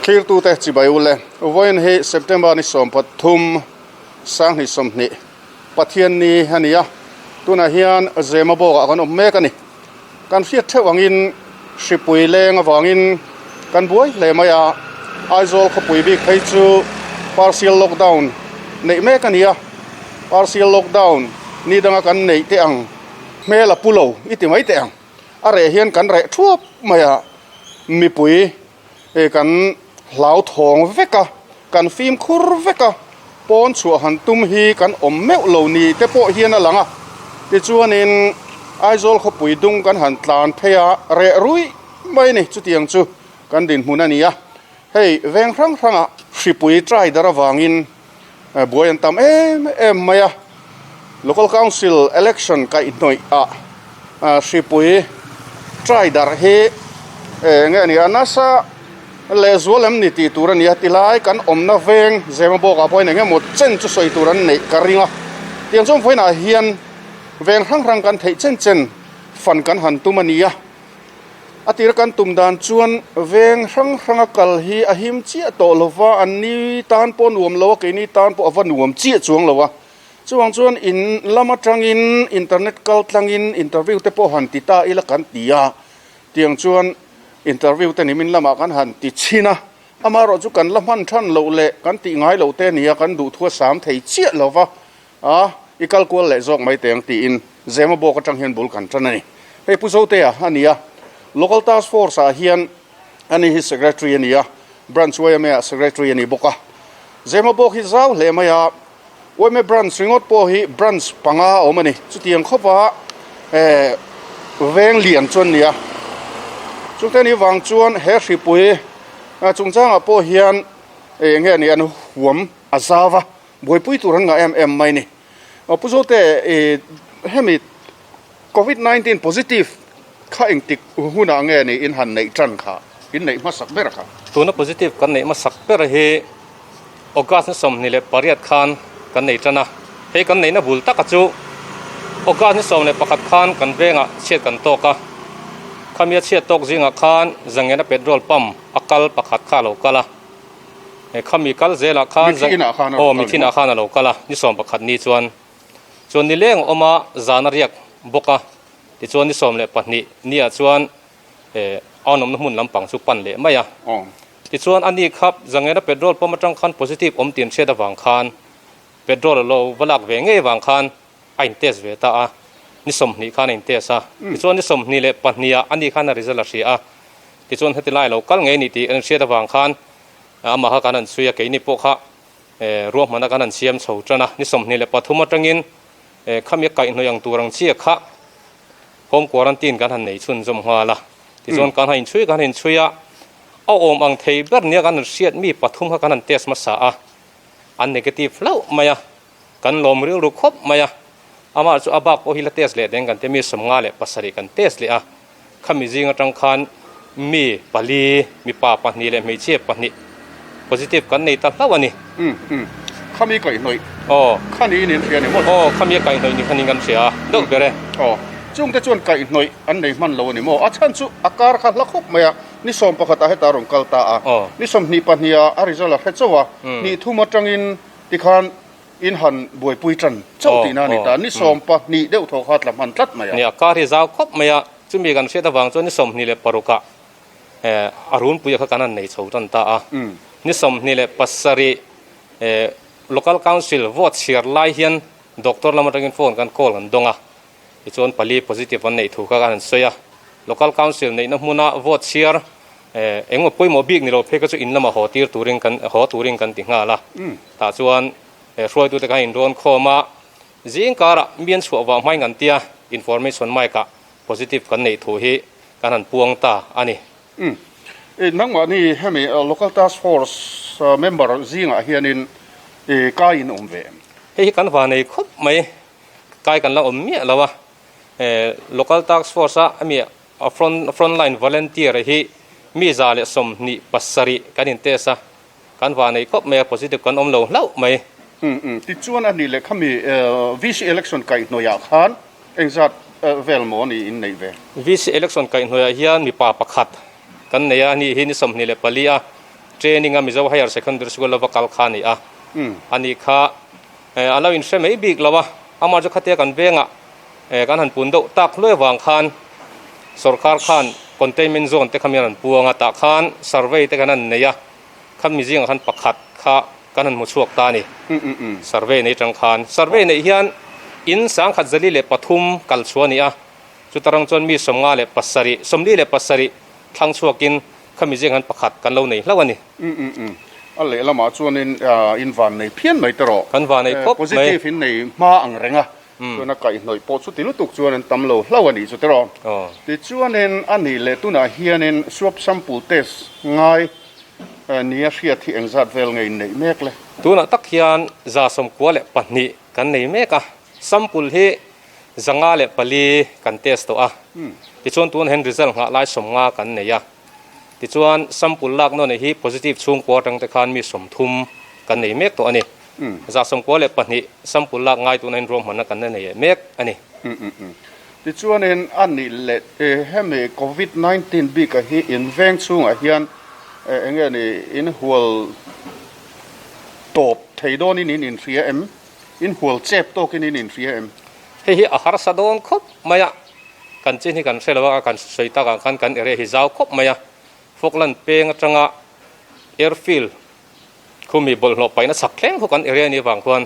Thlirtute chibai ule, vawiin hi September ni 13, 2020, Pathianni a ni a, tunah hian Zemabawkah kan awm mek a ni. Kan hriat theuh angin hripui leng avangin kan buai hle mai a, Aizawl khawpui bik phei chu partial lockdown neih mek a ni a, partial lockdown ni danga kan neih teh ang hmel a pu lo i ti mai teh ang, a reh hian kan reh thuap mai a, mipui kan hlauthawng vek a, kan fimkhur vek a, pawn chhuah han tum hi kan awm meuh lo ni te pawh hian a lang a, tichuanin Aizawl khawpui dung kan han tlan phei a, reh ruih mai a ni, chutiang chu kan dinhmun a ni a, hei veng hrang hrangah hripui trai dar avangin buai an tam em em mai a, Local Council Election kaihhnawih ah hripui trai darh hi eng nge a ni a, nasa lehzual em ni tih tur a ni a, tilai kan awmna veng Zemabawk ah pawhin eng emaw chen chu sawi tur an neih ka ring a, tiang chuan vawiinah hian veng hrang hrang kan theih chen chen fan kan han tum a ni a. A tir kan tum dan chuan veng hrang hranga kal hi a him chiah tawh lo va, an ni tan pawh nuam lo a, keini tan pawh a va nuam chiah chuang lo a. Chuvang chuan in lam atangin internet kal tlangin interview te pawh han ti ta ila kan ti a, tiang chuan interview te nimin lamah kan han ti chhin a, amaherawh chu kan la hman than loh leh kan tih ngai loh te nia kan duhthu a sam thei chiah lo va, A, i kal kual leh zawk mai teng tiin Zemabawk atang hian bul kan tan a ni. Hei Pu Zotea a ni a, Local Task Force ah hian ani hi Secretary a ni a, Branch yma ah Secretary a ni bawk a. Zemabawk hi zau hle mai a, yma Branch ringawt pawh hi Branch panga a awm a ni. Chutiang khawpa eh veng lian chu an ni a. Chungte ni vang chuan he hripui chungchangah pawh hian eng nge ni an huam a zau va. Buaipui tur an ngah em em mai ni. Pu Zote i hemi Covid 19 positive kha engtik hunah nge ni in han neih tan kha, in neih hmasak ber kha? Tuna positive kan neih hmasak ber hi August ni 28 khan kan nei tan a. Hei kan neihna bul taka chu August ni 11 khan kan vengah chhiat kan tawk a. Khamia chhiat tawk zingah khan Zangena petrol pump a kal pakhat kha a lo kal a. Khami kal zelah khan aw mithinah khan a lo kal a, ni 11 ni chuan chuan ni leng a awm a, zan a riak bawk a, tichuan ni 12 niah chuan a awmna hmun lampang chu pan leh mai a. Tichuan a ni kha Zangena petrol pump atang khan positive awm tih an hriat avang khan petrol a lo va lak ve ngei avang khan a in test ve ta a, ni 20 khan a in test a, tichuan ni 22 ah a ni khan a result a hria a, tichuan heti lai lo kal ngei a ni tih an hriat avang khan amah kha kan han chhui a, keini pawh kha ruahmana kan han siam chho tan a, ni 23 atangin khami a kaihhnawih ang tur ang chiah kha home quarantine kan han nei chhunzawm nghal a, tichuan kan han inchhui kan han inchhui a, a awm ang thei ber nia kan han hriat mi pathum kha kan han test hmasa a, an negative hlauh mai a. Kan lawm rilru khawp mai a, amah chu a bak pawh hi la test leh deng kan tia mi 57 kan test leh a, khami zing atang khan mi pali, mipa pahnih leh hmeichhia pahnih positive kan nei ta hlauh a ni. Umm umm, khami kaihhnawih aw khani in in hria ni maw? Aw, khami a kaihhnawih ni khanin kan hria a, deuh ber e. Aw, chungte chuan kaihhnawih an nei hman lo a ni maw? A chhan chu a kar kha hla khawp mai a, ni 11 ah hetah a rawn kal ta a, ni 22 ah a result a hre chauh a, hnih thum atangin Tikhan in han buaipui tan chauh tihna a ni ta. Ni 12 deuh thaw kha tla hman tlat mai a. Nia, kar hi zau khawp mai a. Chumi kan hriat avang chuan ni 26 ah a runpuia kha kan han nei chho tan ta a. Ni 27 Local Council vote chhiar lai hian Doctor lam atangin phone kan call kan dawng a. Tichuan pali positive an neih thu kha kan han sawi a. Local Council neihna hmuna vote chhiar engemaw pawimawh bik ni lo phei kha chu in lamah haw tir turin kan haw turin kan ti nghal a. Tah chuan hruaitute kha an inrawn khawm a, zing karah mi an chhuah vah hmain kan tia information mic ah positive kan neih thu hi kan han puang ta a ni. Nangmahni hemi Local Task Force member zingah hianin kai in awm ve em? Hei hi kan vanei khawp mai. Kai kan la awm miah lo a, Local Task Force a ami a front front line volunteer hi mi 127 kan in test a, kan va nei khawp mai a, positive kan awm lo hlauh mai. Umm tichuan a nih leh khami VC election kaihhnawih ah khan engzat vel maw ni in neih ve? VC election kaihhnawih ah hian mipa pakhat kan nei a, ani hi ni 24 a. Training a Mizo Higher Secondary School lova kal kha a ni a, a ni kha a lo inhre mai bik lo a, amah chu khatia kan vengah kan han pun deuh tak hluai vang khan sorkar khan containment zone te kha mi an rawn puang a, tah khan survey te khan an nei a, kha mi zingah khan pakhat kha kan han hmu chhuak ta a ni, survey nei tang khan. Survey neih hian in 1043 kal chhuah a ni a, chuta rang chuan mi 57, 47 thlang chhuakin Khami zing han pakhat kan lo nei hlauh a ni. Umm umm umm. A lehlamah chuanin in van nei phian mai tawh rawh. Kan van nei khawp mai. Positive in nei hma ang reng a, chuan a kaihhnawih pawh chuti lutuk chuan an tam lo hlauh a nih chu tiraw. Tichuanin a nih leh tunah hianin swab sample test ngai nia hriat hi engzat vel nge in neih mek le? Tunah tak hian 92 kan nei mek a, sample hi 504 kan test tawh a, tichuan tunah hian result nghah lai 50 kan nei a, tichuan sample lak nawn hi positive chhungkua atang te khan mi 30 kan nei mek tawh a ni. 92 sample lak ngai tunah hian ruahmanna kan la nei mek a ni. Tichuanin a nih leh hemi covid 19 bikah hi in veng chhungah hian eng nge ni in hual tawp thei dawnin in inhria em? In hual chep tawkin in inhria em? Hei hi a harsa dawn khawp mai a, kan chin hi kan hre lo a, kan sawi takah khan kan area hi zau khawp mai a, Falkland peng atanga airfield khumi bawlhhlawh paihna chak thleng khaw kan area anih avang khuan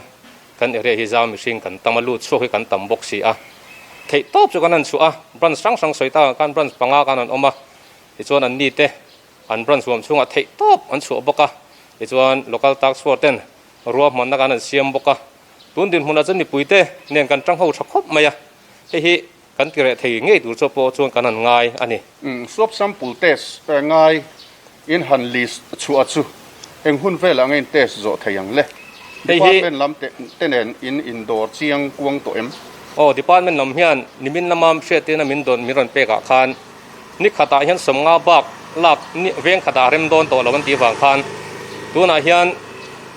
kan area hi zau mihring kan tam a, lut chhuak hi kan tam bawk si a, theih tawp chu kan han chhuah a, branch hrang hrang sawi takah khan branch panga khan an awm a, tichuan an nite an branch huam chhungah theih tawp an chhuah bawk a, tichuan local task force ten Ruahmanna kan han siam bawk a, tun dinhmunah chuan mipuite nen kan tang ho tha khawp mai a, hei hi kan ti reh thei ngei tur chu pawh chuan kan han ngai a ni. Swab sample test ngai in han list chhuah chu eng hun velah nge in test zawh thei ang le? Department lam te nen in indawr chiang kuang tawh em? Aw, department lam hian nimin lama hriattirna min dawn min rawn pekah khan ni khatah hian 50 bak lak veng khatah rem dawn tawh lo an tih vang khan tunah hian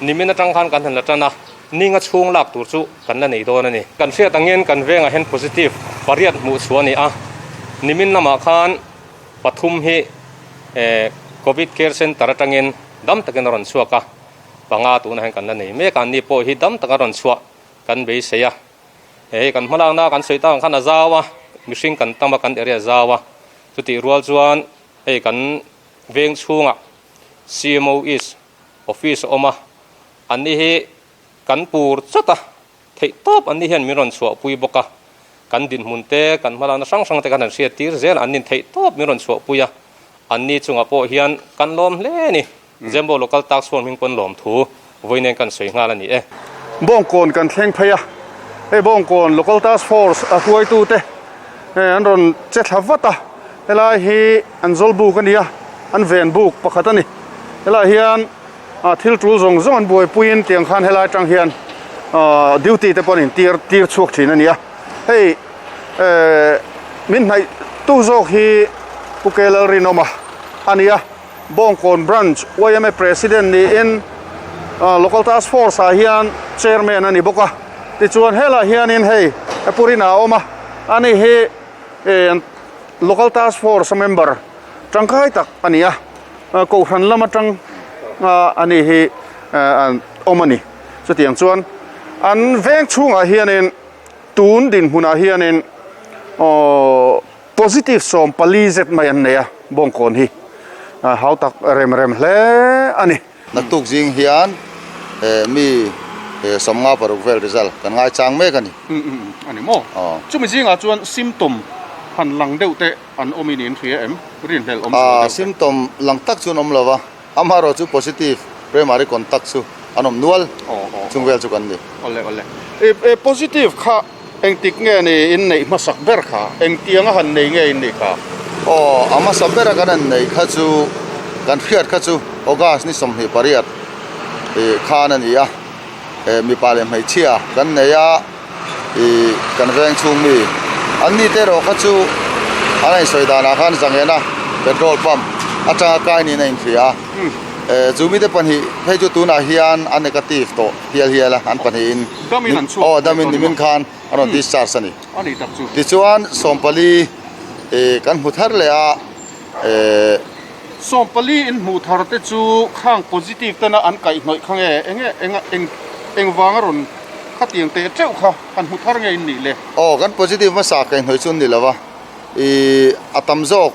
Nimin atang khan kan han la tan a, ninga chhung lak tur chu kan la nei dawn a ni. Kan hriat angin kan vengah hian positive pariat hmuh chhuah a ni a, nimin lamah khan pathum hi Covid Care Centre atangin dam takin a rawn chhuak a, panga tunah hian kan la nei mek a, anni pawh hi dam taka rawn chhuah kan beisei a. Hei kan hmalakna kan sawi tak ang khan a zau a, mihring kan tam a, kan area a zau a, chutih rual chuan hei kan veng chhungah CMO East Office a awm a, anni hi kan pur chawt a, theih tawp anni hian min rawn chhuahpui bawk a, kan dinhmun te, kan hmalakna hrang hrang te khan han hriat tir zel a, annin theih tawp min rawn chhuahpui a, anni chungah pawh hian kan lawm hle a ni. Zembo Local Task Force hming pawn lawm thu vawiin kan sawi nghal a ni e. Bawngkawn kan thleng phei a, hei Bawngkawn Local Task Force a hruaitute an rawn che thla vat a, helai hi an zawlbuk a ni a, an ven buk pakhat a ni. Helaiah hian thil tul zawng zawng an buaipuiin tiang khan helai atang hian duty te pawh an intir tir chhuak thin a ni a. Hei min hnaih tu zawk hi Pu K Lalrinawma a ni a, Bawngkawn Branch yma President niin Local Task Force ah hian Chairman a ni bawk a. Tichuan helaiah hianin hei Pu Rina a awm a, ani hi Local Task Force a member tangkai tak a ni a, Kohhran lam atang a ni hi an awm a ni. Chutiang chuan an veng chhungah hianin tun dinhmunah hianin aww positive 14 zet mai an nei a, Bawngkawn hi hau tak rem rem hle a ni. Naktuk zing hian mi 56 vel result kan ngaichang mek a ni. A ni maw? Chumi zingah chuan symptom han lang deuh te an awmin in hria em? Rinhlelh awm sual deuh te. Symptom lang tak chu an awm lo va, amaherawh chu positive primary contact chu an awm nual chung vel chu kan ni. Awle awle. Positive kha engtik nge ni in neih hmasak ber kha? Engtianga han nei nge in nih kha? Aw, a hmasa bera kan han neih kha chu kan hriat kha chu August ni 28 khan a ni a, mipa leh hmeichhia kan nei a. Ih kan veng chhung mi an ni te erawh kha chu an rawn sawi danah khan Zangena petrol pump atanga kai niin a inhria a eh chu mite pahnih phei chu tunah hian a negative tawh hial hial a an pahnihin aw damin nimin khan an rawn discharge a ni tichuan 14 ih kan hmu thar leh a eh. Sawmpali in hmuh thar te chu khang positive tena an kaihhnawih kha nge enge enga eng eng vanga rawn khatiang teh teuh kha han hmu thar nge in nih le? Aw kan positive hmasa kaihhnawih chu an ni lo va, ih a tam zawk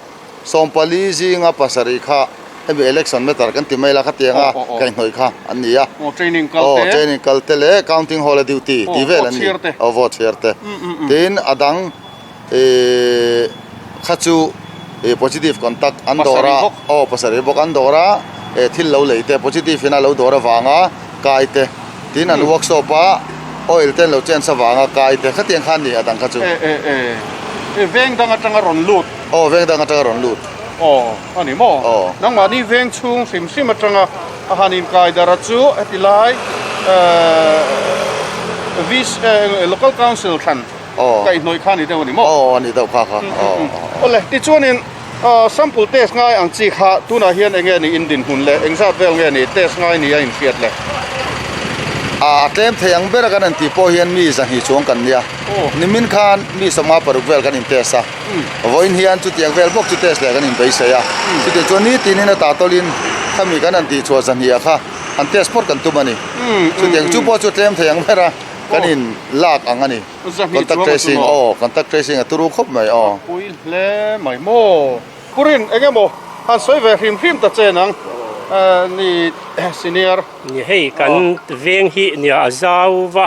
Sawmpali zinga pasarih kha hemi election matter kan ti mai la khatianga kaihhnawih kha an ni a. Aw training kal te. Aw training kal te leh counting hall a duty tih vel an ni. Aw vote chhiar te. Tin a dang Ihh kha chu ih positive contact an dawr a aw pasarih bawk an dawr a eh thil lo lei te positive in a lo dawr avanga kai te tin an workshop a oil te an lo change avanga kai te khatiang kha a ni a dang kha chu. Eh eh eh eh veng dang atanga rawn lut. Aw veng dang atanga rawn lut. Aw a ni maw? Aw. Nangmahni veng chhung hrim hrim atanga a han inkai darh a chu heti lai eh eh local council thlan. Kaihhnawih kha a ni deuh a ni maw? Aw, a ni deuh kha kha. Awle, tichuanin sample test ngai ang chi kha tunah hian eng nge ni in dinhmun le, engzat vel nge ni test ngai ni a inhriat le? A tlem thei ang bera kan han tih pawh hian mi zahnih chuang kan nia. Nimin khan mi sawmnga paruk vel kan in test a, vawiin hian chutiang vel bawk chu test leh kan inbeisei a. Chutiang chuan nitinin a tahtawlin khami kan han tihchhuah zahnih-ah kha han test phawt kan tum a ni. Chutiang chu pawh chu tlem thei ang bera. Kan in lak ang a ni. Contact tracing aw, contact tracing a turu khawp mai aw. A pui hle mai maw. Purin eng emaw han sawi ve hrim hrim ta che nang ni senior. Ni hei kan veng hi nia a zau va,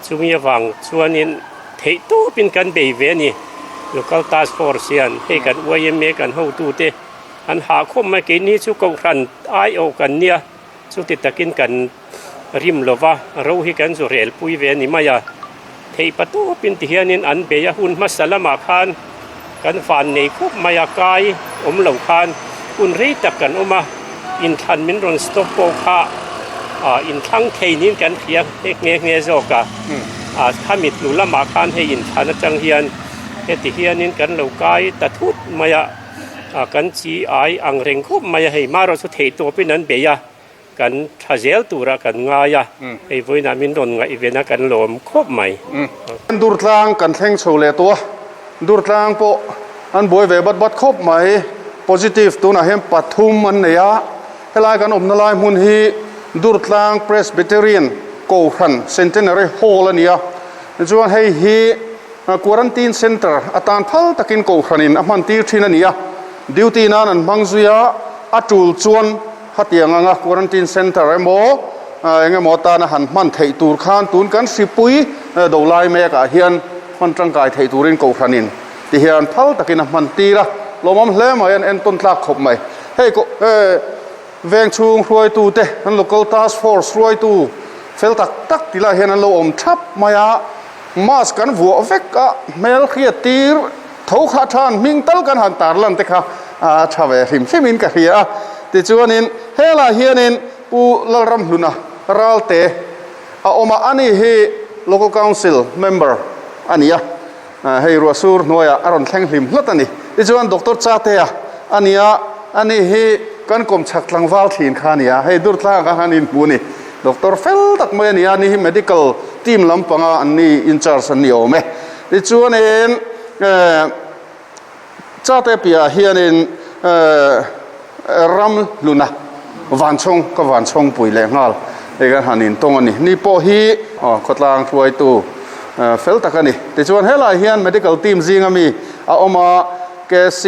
chumi avang chuanin theih tawpin kan bei ve a ni. Local task force hian hei kan yma kan hotute an hah khawp mai, keini chu kohhran aiawh kan nia. Chuti takin kan rim lova, ro hi kan zu rel pui ve a ni mai a. Theih patawpin ti hianin an bei a, hun hmasa lamah khan kan van nei khawp mai a, kai awm lo khan hun rei tak kan awm a, inthlan min rawn stop pawh kha inthlang thei niin kan hria nghe nghe zawk a. Khami tlu lamah khan hei inthlan atang hian heti hianin kan lo kai ta thut mai a. A kan chi ai ang reng khawp mai a, hei marawh chu theih tawpin an bei a, kan tha zel tura kan ngai a, hei vawiinah min rawn ngaihven a kan lawm khawp mai. Durtlang kan thleng chho leh tawh a, Durtlang pawh an buai ve bat bat khawp mai, positive tunah hian pathum an nei a, helai kan awmna lai hmun hi Durtlang Presbyterian Kohhran Centenary Hall a ni a, tichuan hei hi Quarantine Centre atan phal takin Kohhranin a hman tir thin a ni a, duty nan an hmang zui a, a tul chuan hetiang anga Quarantine Centre emaw eng emaw atana han hman theih tur khan tun kan hripui do lai mekah hian hman tangkai theih turin Kohhranin ti hian phal takin a hman tir a, lawmawm hle mai an entawn tlak khawp mai. Hei veng chhung hruaitute an Local Task Force hruaitu fel tak tak ti lai hian an lo awm thap mai a. Mask kan vuah vek a, hmel hriat tir tho kha than hming tal kan han tar lan te kha a tha ve hrim hrim in ka hria a. Tichuanin helaiah hianin Pu Lalramhluna Ralte a awm a, ani hi Local Council member a ni a, hei ruahsur hnuaiah a rawn thleng hlim hlat a ni. Tichuan Doctor Chatea a ni a, ani hi kan kawmchhak tlangval thin kha a ni a, hei Durtlang ah khan inhmu a ni. Doctor fel tak mai a ni a, ni hi medical team lampanga an ni in charge an ni awm e. Tichuanin eh Chate piahah hianin eh ram hluna vanchhawng ka vanchhawng pui leh nghal hei kan han intawng a ni. Ni pawh hi khawtlang hruaitu fel tak a ni. Tichuan helaiah hian medical team zinga mi a awm a, KC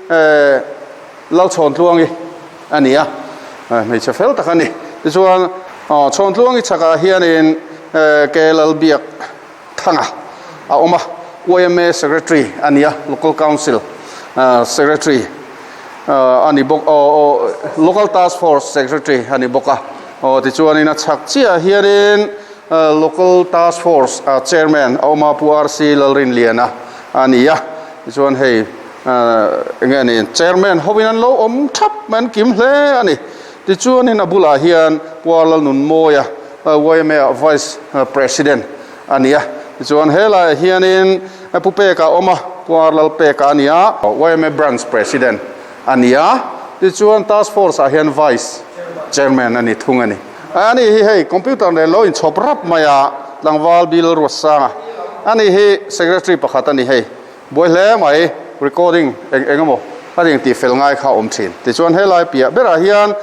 eh Lalchhawntluangi a ni a, hmeichhe fel tak a ni. Tichuan, Chhawntluangi chhakah hianin Ke Lalbiak Thanga a awm a, yma Secretary a ni a, Local Council Secretary a ni bawk, Local Task Force Secretary a ni bawk a. Tichuanin a chhak chiahah hianin Local Task Force Chairman a awm a, Pu RC Lalrinliana a ni a. Tichuan hei eng nge ni chairman hovin an lo awm thap mai an kim hle a ni. Tichuanin a bulah hian Puar Lalnunmawia yma ah vice president a ni a. Tichuan helaiah hianin Pu Peka a awm a, Puar Lalpeka a ni a, yma branch president a ni a. Tichuan task force ah hian vice chairman a ni thung a ni. Ani hi hei computer nen lo inchhawp rap mai a, tlangval Bill Ruatsanga ani hi secretary pakhat a ni hei. Buai hle mai recording eng eng emaw. A ring tih fel ngai kha a awm thin. Tichuan helai piah berah hian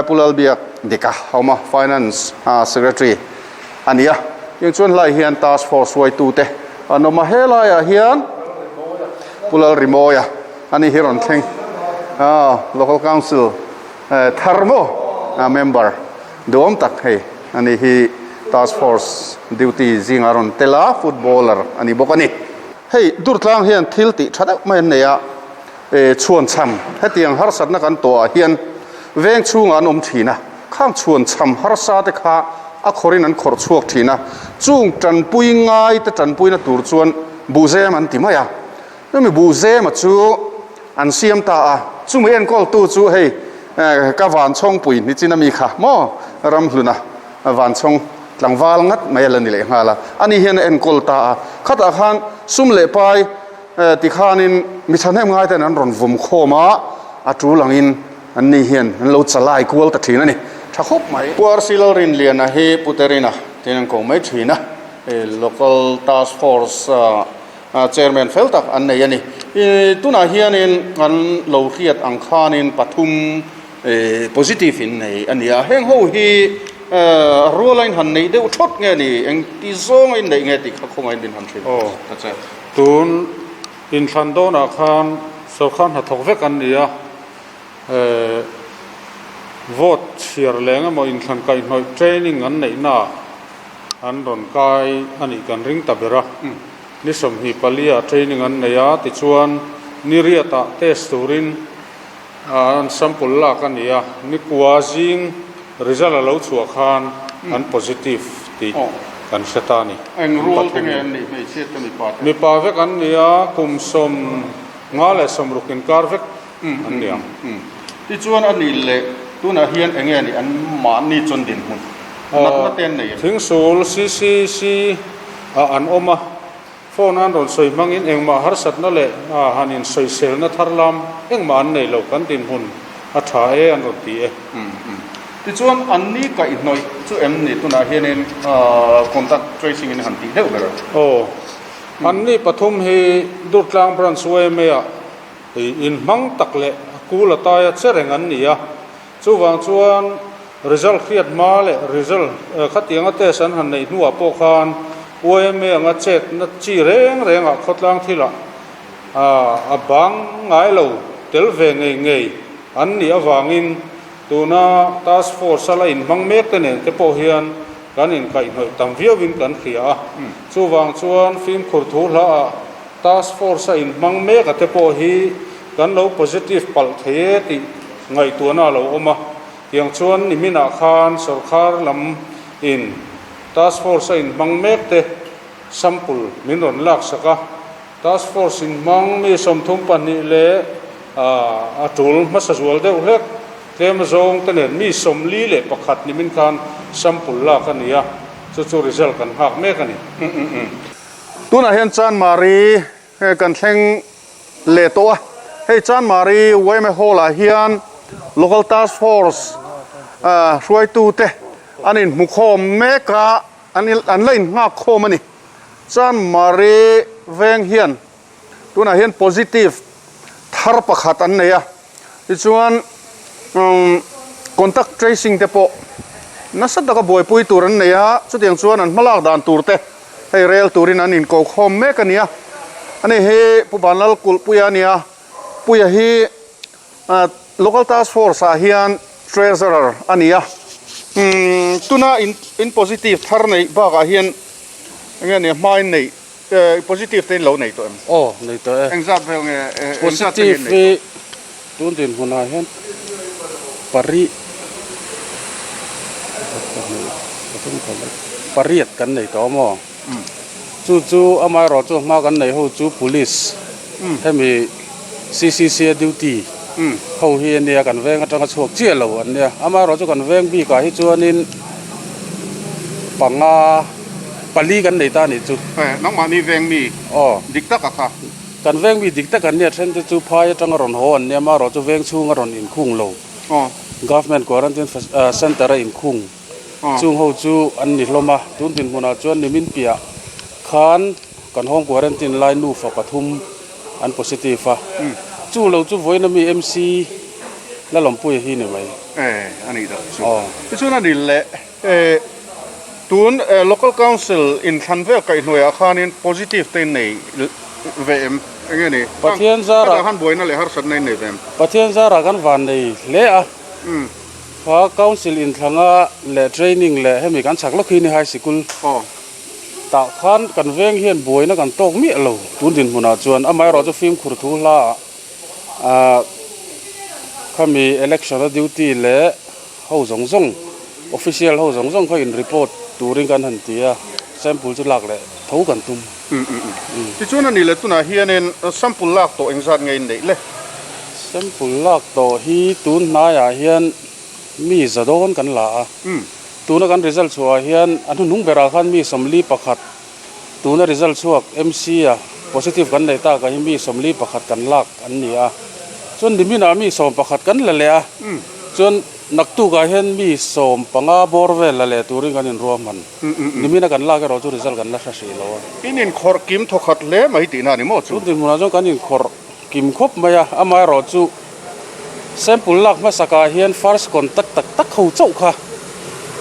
Pu Lalbiak Dika a awm a, Finance Secretary a ni a. Tiang chuan helai hian Task Force hruaitute an awm a, helaiah hian Pu Lalrimawia a ni hi rawn thleng Local Council thar maw member duhawm tak hei a ni hi Task Force duty zingah a rawn tel a, footballer a ni bawk a ni. Hei Durtlang hian thil tih tha deuh mai an nei a, chhuan chham hetiang harsatna kan tawhah hian veng chhungah an awm thin a, khang chhuan chham harsa te kha a khawrin an khawrh chhuak thin a, chung tanpui ngai te tanpuina tur chuan buhzem an ti mai a, chumi buhzema chu an siam ta a, chumi enkawltu chu hei ka vanchhawngpui nichin ami kha maw Ramhluna Vanchhawng tlangval ngat mai a la ni leh nghal a, ani hian a enkawl ta a, khatah khan sum leh pai tikhanin mi thahnem ngai ten an rawn vawm khawm a, a tul angin an ni hian an lo chalai kual ta thin a ni. Tha khawp mai. Pu RC Lalrinliana hi Pu Terina tiin an ko mai thin a, Local Task Force Chairman fel tak an nei a ni. Tunah hianin kan lo hriat ang khanin pathum Positive in nei a ni a, heng ho hi rual a inhan neih deuh thawt nge ni, engti zawng a inneih nge tih kha khawngaih min han hrilh ta che. Tun inthlan dawnah khan sorkar hnathawk vek an ni a, vote chhiar leng emaw inthlan kaihhnawih training an neihnaah an rawn kai a nih kan ring ta ber a, ni 24 ah training an nei a, tichuan ni riatah test turin An sample lak a ni a, nikua zing result a lo chhuah khan an positive tih kan hre ta a ni. Eng rual te nge an nih hmeichhia te mipa te? Mipa vek an ni a, kum 56 inkar vek an ni ang. Tichuan a nih leh tunah hian eng nge ni an mahni chuan dinhmun natna te an nei em? Thingsul CCC ah an awm a. Phone an rawn sawi hmangin engmah harsatna leh han insawiselna thar lam engmah an nei lo, kan dinhmun a tha e an rawn ti e. Tichuan, an ni kaihhnawih chu em ni tunah hianin contact tracing in han tih deuh ber a? Aw, an ni pathum hi Durtlang Branch YMA-ah inhmang tak leh a kul a taia che reng an ni a, chuvang chuan result hriat hma leh result khatianga test an han neih hnuah pawh khan YMA anga chetna chi reng rengah khawtlang thilah a bang ngai lo tel ve ngei ngei an nih avangin tuna task force a la inhmang mek te nen te pawh hian kan inkaihhnawih tam viauin kan hria a. Chuvang chuan fimkhur thu hlaah task force a inhmang mek a te pawh hi kan lo positive palh thei e tih ngaihtuahna a lo awm a. Tiang chuan niminah khan sawrkar lam in Task Force a inhmang mek te sample min rawn laksak a, Task Force inhmang mi 32 leh a tul hmasa zual deuh hlek tlem azawng te nen mi 41 nimin khan sample lak a ni a, chu chu result kan nghak mek a ni. Tunah hian Chanmari kan thleng leh tawh a, hei Chanmari yma Hall ah hian Local Task Force hruaitute an inhmu khawm mek a, an an la innghak khawm a ni. Chanmari veng hian tunah hian positive thar pakhat an nei a, tichuan contact tracing te pawh nasa taka buaipui tur an nei a, chutiang chuan an hmalak dan tur te hei rel turin an inko khawm mek a ni a. Ani hi Pu Vanlal Kulhpuia a ni a, Puia hi Local Task Force ah hian Treasurer a ni a, tuna in positive thar neih bakah hian enge nia hma in neih positive te in lo nei tawh em? Aw, nei tawh e. Engzat vel nge engzat te nge in neih tawh? Positive hi tun dinhmunah hian pari pariat kan nei tawh a maw? Chu chu amaherawhchu hma kan neih ho chu police hemi CCC a duty ho hi a nia kan veng atanga chhuak chiah lo an nia amaherawhchu kan veng bikah hi chuanin panga pali kan nei ta a nih chu. Nangmahni veng mi dik tak a kha. Kan veng mi dik tak an nia then te chu phai atanga rawn haw an nia amaherawhchu veng chhunga rawn inkhung lo government quarantine center a inkhung. Chung ho chu an ni hlawm a, tun dinhmunah chuan nimin piah khan kan home quarantine lai nufa pathum an positive a, Chu lo chu vawiin ami MC Lalawmpuia hi ni mai. E, a nih dah chu. Tichuan a ni leh e, tun Local Council inthlan vel kaihhnuaiah khanin positive te in nei ve em? Enge ni? Pathian zarah. Khatah khan buaina leh harsatna in nei ve em? Pathian zarah kan van nei hle a. Kha Council inthlanga leh training leh hemi kan chak lawk hi ni high sikul. Tah khan kan veng hian buaina kan tawk miah lo tun dinhmunah chuan amaherawh chu fimkhur thu hla ah khami election a duty leh ho zawng zawng official ho zawng zawng kha in report turin kan han ti a sample chu lak leh tho kan tum. Tichuan a ni leh tunah hianin sample lak tawh engzat nge in neih le? Sample lak tawh hi tun hnaiah hian mi za dawn kan la a. Tuna kan result chhuahah hian a hnuhnung berah khan mi 41, tuna result chhuak MC a positive kan neih takah hi mi 41 kan lak an ni a. Chuan niminah mi 11 kan la leh a, chuan naktukah hian mi 15 bawr vel la leh turin kan inruahman. Nimina kan lak erawh chu result kan la hre hrih lo a. In inkhawrh kim thawkhat hle mai tihna a ni maw chu? Tun dinhmunah chuan kan inkhawrh kim khawp mai a, amaherawh chu sample lak hmasakah hian first contact tak tak ho chauh kha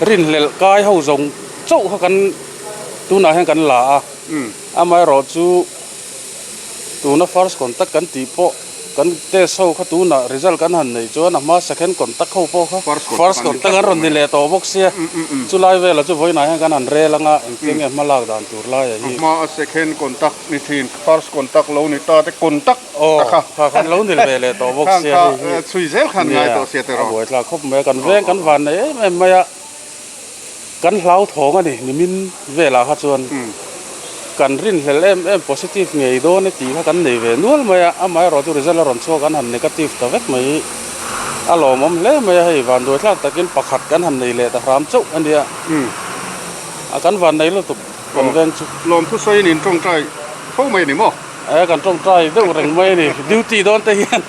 rinhlelh kai ho zawng chauh kha kan tunah hian kan la a, amaherawh chu tuna first contact kan tih pawh kan test ho kha tunah result kan han neih chuan a hma second contact ho pawh kha first contact an rawn ni leh tawh bawk sia, chulai velah chu vawiinah hian kan han rel anga engtin nge hma lak dan tur laiah hi. A hma a second contact ni thin. First contact lo ni ta te contact ta kha. Kha khan lo nil ve leh tawh bawk sia hei hi. Chhui zel khan ngai tawh sia tiraw. A buaithlak khawp mai a, kan veng kan van nei em em mai a, kan hlauthawng a ni nimin velah kha chuan kan rinhlelh em em positive ngei dawn e tih kha kan nei ve nual mai a, amaherawh chu result a rawn chhuak an han negative ta vek mai hi a lawmawm hle mai a, hei vanduaithlak takin pakhat kan han nei leh ta hram chauh a nia, a kan van nei lutuk. Kan veng chu. Lawmthu sawiin in tawngtai fo mai a ni maw? E, kan tawngtai deuh reng mai a ni. Duty dawn te hian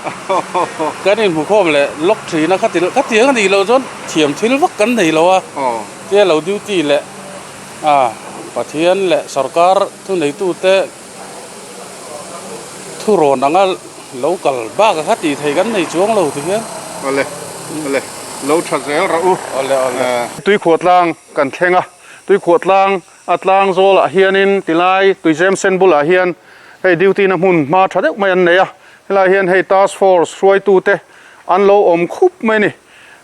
kan inhmukhawm leh lawk thin a, khati khatiang a nih loh chuan thiam thil vak kan nei lo a. Tia lo duty leh a Pathian leh sorkar thuneitute thurawn anga lo kal bak a kha tih thei kan nei chuang lo ti hian. Awle, awle, lo tha zel rawh u. Awle, awle. Tuikhuah tlang kan thleng a. Tuikhuah tlang a tlang zawlah hianin tilai tuizem sen bulah hian hei duty na hmun hma tha deuh mai an nei a, helaiah hian hei task force hruaitute an lo awm khup mai a ni,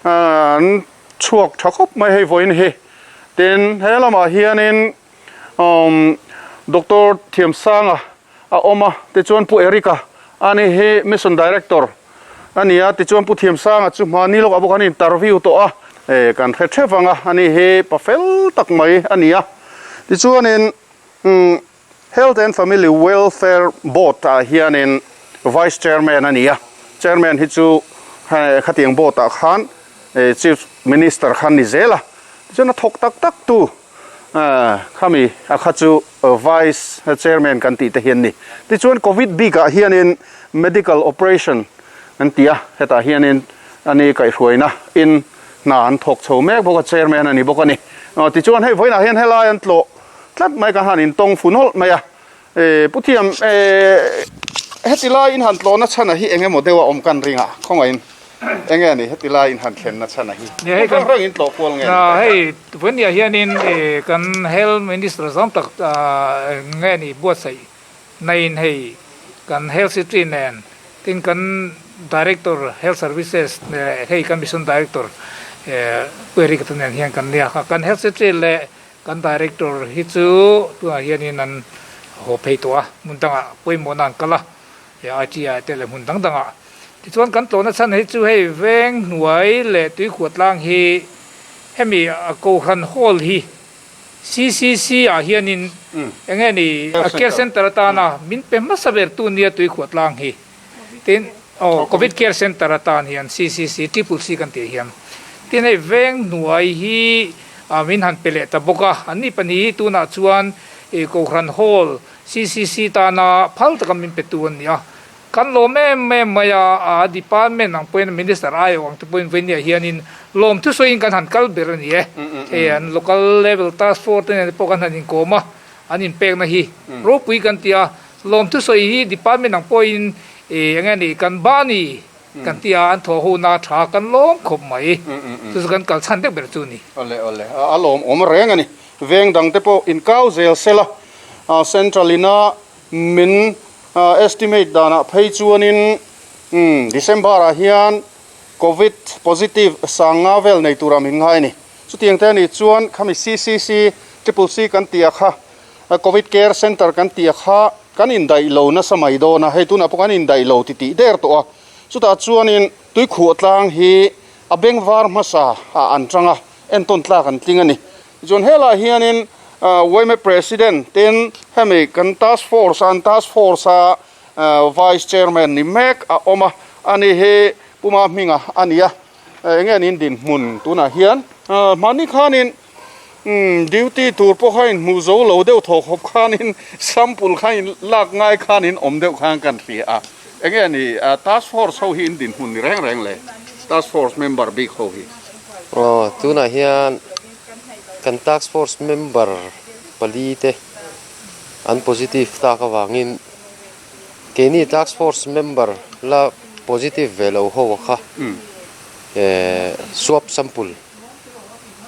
an chhuak tha khawp mai hei vawiin hi. Tin, he lamah hianin umm Doctor Thiamsanga a awm a, tichuan Pu Eric-a a ni hi Mission Director a ni a, tichuan Pu Thiamsanga chu hmani lawkah bawk an interview tawh a, eh kan hre theuh vang a, ani hi pa fel tak mai a ni a, tichuanin umm Health and Family Welfare Board ah hianin Vice Chairman a ni a, Chairman hi chu khatiang board ah khan Chief Minister khan ni zel a, tichuan a thawk tak tak tu Khami a kha chu Vice Chairman kan tih te hi an ni. Tichuan Covid bikah hianin Medical Operation an ti a, hetah hianin a ni kaihhruaina in hna an thawk chho mek bawk a, Chairman a ni bawk a ni. Tichuan hei vawiinah hian helai an tlawh tlat mai kan han intawng fu nawlh mai a. Pu Thiam, heti lai in han tlawhna chhan a hi eng emaw deuh a awm kan ring a, khawngaihin eng nge ni heti lai in han thlenna chhan a hi? Nia hei kan rang in tlawh kual nge ni? Hei Vawnia hianin kan Health Minister zawng tak nge ni buatsaih naiin hei kan Health Secretary nen tin kan Director Health Services hei kan Mission Director Pu Eric te nen hian kan nia kan Health Secretary leh Kan Director hi chu tunah hianin an haw phei tawh a, hmun dangah pawimawhna an kal a, ITI te leh hmun dang dangah. Tichuan kan tlawhna chhan hi chu hei veng hnuai leh tuikhuah tlang hi hemi Kohhran Hall hi CCC ah hianin eng nge ni a care center atana min pe hmasa ber tu nia tuikhuah tlang hi. Tin, aw Covid Care Center atan hian CCC, Triple C kan tih hian. Tin hei veng hnuai hi min han pe leh ta bawk a, an ni pahnih hi tunah chuan Kohhran Hall CCC tana phal taka min pe tu an ni a. Kan lawm em em mai a, a department ang pawhin Minister aiawh ang te pawhin Vainia hianin lawm thusawiin kan han kal ber a ni e. Hei an Local Level Task Force te nen pawh kan han inkawm a, an inpekna hi ropui kan ti a. Lawmthu sawi hi department ang pawhin Eng nge ni kan bani kan ti a, an thawh huna tha kan lawm khawp mai. Chu chu kan kal chhan deuh ber chu a ni. Awle awle, a lawm awm reng a ni. Veng dang te pawh inkau zel sela, Central ina min estimate danah phei chuanin December ah hian Covid positive sanga vel nei tura min ngai a ni. Chutiang te a nih chuan khami CCC, Triple C kan tih a kha, Covid Care Centre kan tih a kha kan indaih lo nasa mai dawn a, hei tunah pawh kan indaih lo ti tih der tawh a. Chutah chuanin tuikhuah tlang hi a bengvar hmasa ah an tang a, entawn tlak an tling a ni. Tichuan helaiah hianin yma President ten hemi kan Task Force a, an Task Force a Vice Chairman ni mek a awm a, ani hi Puma hminga a ni a, eng nge niin dinhmun tunah hian mahni khanin duty tur pawh kha inhmuh zo lo deuh thaw khawp khanin sample kha in lak ngai khanin awm deuh khan kan hria a, eng nge ni task force ho hi in dinhmun ni reng reng le task force member bik ho hi. Aw tunah hian kan task force member pali te an positive tak avangin Keini task force member la positive ve lo ho kha swab sample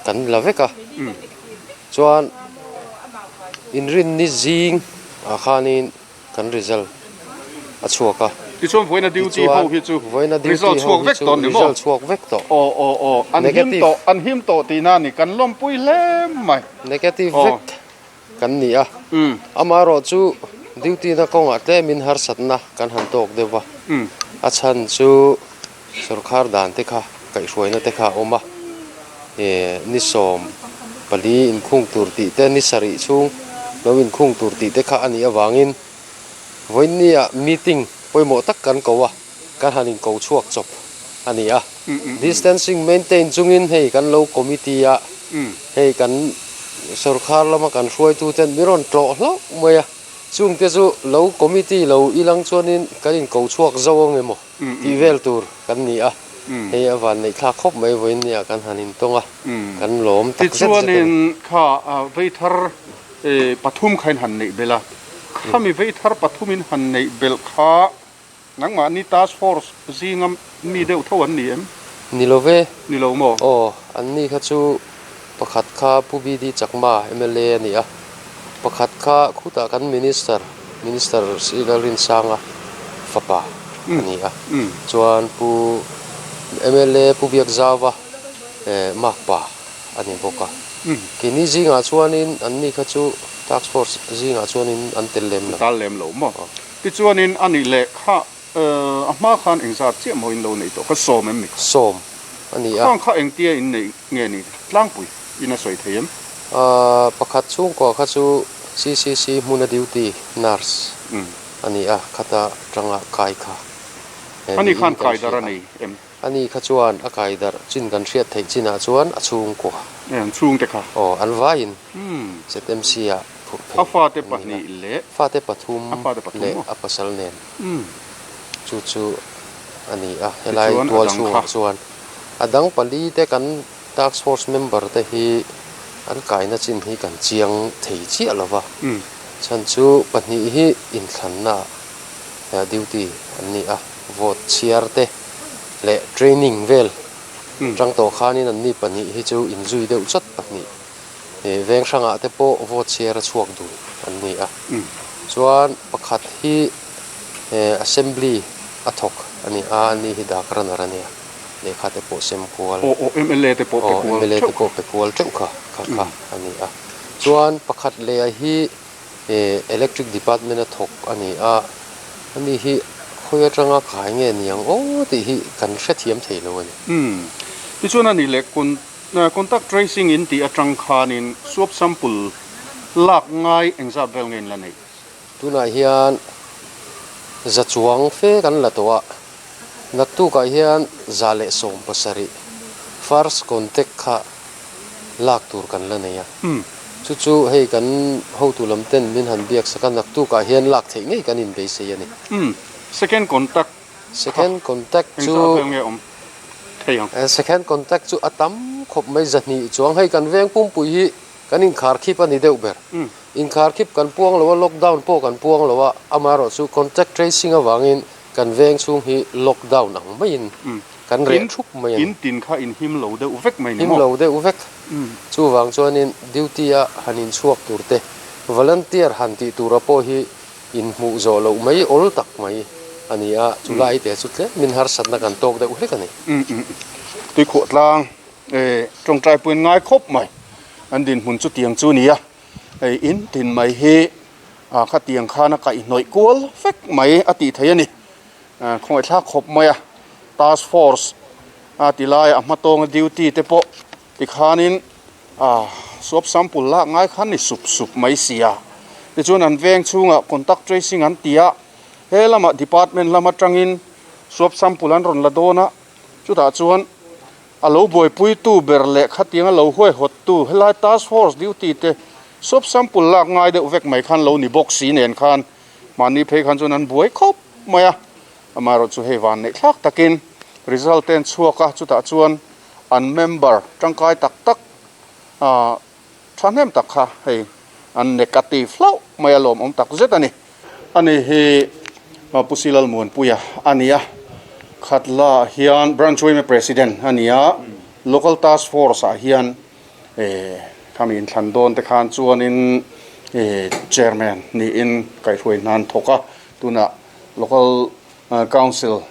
kan la vek a, chuan inrinni zing ah khanin kan result a chhuak a. Tichuan vawiina duty ho hi chu result chhuak vek tawh ni maw? Result chhuak vek tawh. Aw aw aw an him tawh an him tawh tihna a ni kan lawmpui hle mai. Negative vek. Kan ni a, amaherawh chu duty na kawngah tlemin harsatna kan han tawk deuh va, a chhan chu sorkar dan te kha kaihhruaina te kha a awm a, ni 14 inkhung tur tih te ni sarih chhung lo inkhung tur tih te kha a nih avangin vawiinnia meeting pawimawh tak kan ko a, kan han inko chhuak chawp a ni a, distancing maintain chungin hei kan lo committee a, hei kan sorkar lama kan hruaitu ten mi rawn tlawh hlauh mai a, chungte chu lo committee lo ilang chuanin kan inko chhuak zo ang emaw tih vel tur kan ni a, hei a van neih thlak khawp mai vawiin nia kan han intawng a, kan lawm tak zet zet a ni. Tichuanin kha veithar pathum kha in han neih belh a, khami veithar pathumin han neih belh kha Nangmahni task force zinga mi deuh tho an ni em? Ni lo ve. Ni lo maw? Aw, an ni kha chu pakhat kha Pu BD Chakma, mla a ni a, pakhat kha khutah kan Minister, Minister Sri Lalrinsanga fapa a ni a, chuan Pu mla Pu Biakzauva makpa a ni bawk a. Keini zingah chuanin an ni kha chu task force zingah chuanin an tel lem lo. Tel lem lo maw? Tichuanin a nih leh kha a hma khan engzat chiah maw in lo neih tawh kha sawm em ni kha? Sawm a ni a. Khang kha engtia in neih nge ni tlangpui in a sawi thei em? Pakhat chhungkua kha chu CCC hmuna duty nurse a ni a, khata tanga kai kha A ni khan kai dar a nei em? A ni kha chuan a kai darh chin kan hriat theih chinah chuan a chhungkua. E, an chhungte kha. Aw, an vaiin ZMC ah phurh phei A fate pahnih leh. Fate pathum leh a pasal nen. Chu chu a ni a, helai tual chhungah chuan a dang pali te kan task force member te hi an kaina chin hi kan chiang thei chiah lo va. Chhan chu pahnih hi inthlanna duty an ni a, vote chhiar te leh training vel tang tawh khanin anni pahnih hi chu inzui deuh chawt pahnih veng hrangah te pawh vote chhiar a chhuak dun an ni a. Chuan pakhat hi assembly a thawk a ni a, ani hi dak runner a nia, lehkha te pawh sem kual mla te pawh pe kual mla te pawh pe kual teuh kha kha kha a ni a. Chuan pakhat leh hi Electric department a thawk a ni a, ani hi khawi atanga kai nge ni ang aw tih hi kan hrethiam thei lo a ni. Umm. Tichuan a nih leh contact tracing in tih atang khanin swab sample lak ngai engzat vel nge in la neih? Tunah hian za chuang fe kan la tawh a, naktukah hian 170 first contact kha lak tur kan la nei a. Chu chu hei kan hotu lam ten min han biak sak a, naktukah hian lak theih ngei kan inbeisei a ni. Second contact Second contact chu Engzah vel nge awm thei ang? Second contact chu a tam khawp mai 200 chuang. Hei kan veng pumpui hi kan inkhar khip a ni deuh ber. Inkhar khip kan puang lo a, lockdown pawh kan puang lo a, amaherawhchu contact tracing avangin. Kan veng chhung hi lockdown ang maiin kan reh thup mai a ni. In tin kha in him lo deuh vek mai ni maw? Him lo deuh vek. Chuvang chuanin duty a han inchhuak tur te, volunteer han tih tura pawh hi inhmuh zawh loh mai awl tak mai a ni a, chulai te chu tlemin harsatna kan tawk deuh hlek a ni. Tuikhuah tlang tawngtai puiin ngai khawp mai an dinhmun chu tiang chu a ni a, hei in tin mai hi Ah khatiang khan a kaihhnawih kual vek mai a tih theih a ni. Khawngaihthlak khawp mai a, task force a ti laia a hmatawnga duty te pawh tikhanin ah swab sample lak ngai khan ni sup sup mai si a. Tichuan an veng chhungah contact tracing an ti a, he lamah department lam atangin swab sample an rawn la dawn a, chutah chuan A lo buaipuitu ber leh khatianga lo huaihawttu helai task force duty te swab sample lak ngai deuh vek mai khan lo ni bawk si nen khan mahni phei khan chuan an buai khawp mai a. Amaherawh chu hei van neih thlak takin result te an chhuak a, chutah chuan an member tangkai tak tak ah thahnem tak kha hei an negative hlauh mai a lawmawm tak zet a ni. Ani hi Pu Silal Muanpuia a ni a, Khatla hian Branch Women President a ni a, Local Task Force ah hian khami inthlan dawn te khan chuanin Chairman niin kaihhruai hna an thawk a, tunah Local Council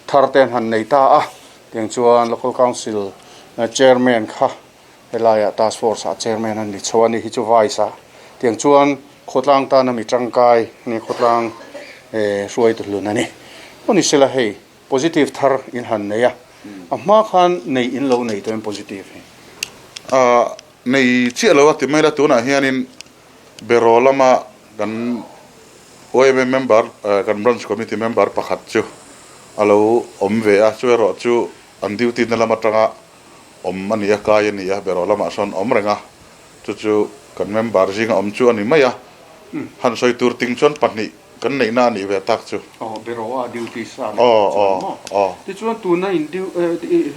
thar te an han nei ta a, tiang chuan Local Council Chairman kha Helaiah Task Force ah Chairman a ni chho a ni hi chu Vice ah tiang chuan khawtlang tana mi tangkai nge khawtlang hruaitu hlun a ni. Aw ni sela hei positive thar in han nei a, a hma khan nei in lo nei tawh em positive hi? Ahh nei chiah lo a ti mai la tunah hianin Beraw lama kan YMA member kan branch committee member pakhat chu a lo awm ve a, chu erawh chu an duty na lam atanga awm a ni a, kai a ni a, beraw lamah sawn awm reng a, chu chu kan member zinga awm chu a ni mai a, han sawi tur ting chuan pahnih kan neihna a nih ve tak chu. Aw, beraw a duty sa nih tak chuan maw? Tichuan tuna in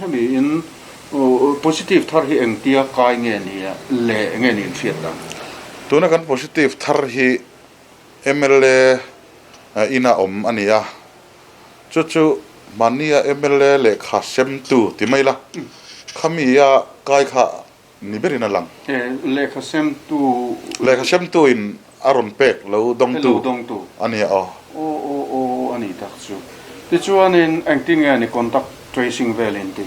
hemi in positive thar hi engtia kai nge ni a le nge ni in hriat dan? Tuna kan positive thar hi mla ina awm a ni a, Chu chu mahnia mla lehkha semtu ti mai la, khamia kai kha ni berin a lang. Lehkha semtu. Lehkha semtu in a rawn pek lo dawngtu a nia aw. Aw aw aw a ni tak chu. Tichuanin engtin nge ni contact tracing vel in tih?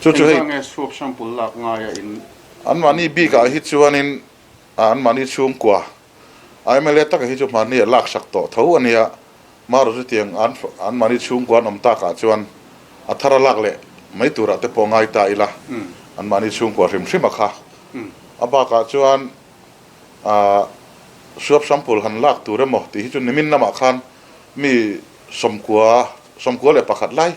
Chu chu hei. Engzah nge swab sample lak ngaia in. Anmahni bikah hi chuanin anmahni chhungkua mla taka hi chu hmahni a laksak tawh tho a nia. Maru chu tiang an anmahni chhungkua an awm takah chuan a thar a lak leh mai turah te pawh ngai ta ila, anmahni chhungkua hrim hrim a kha. A bakah chuan aah swab sample han lak tur emaw tih hi chu nimin lamah khan mi sawmkua 11 lai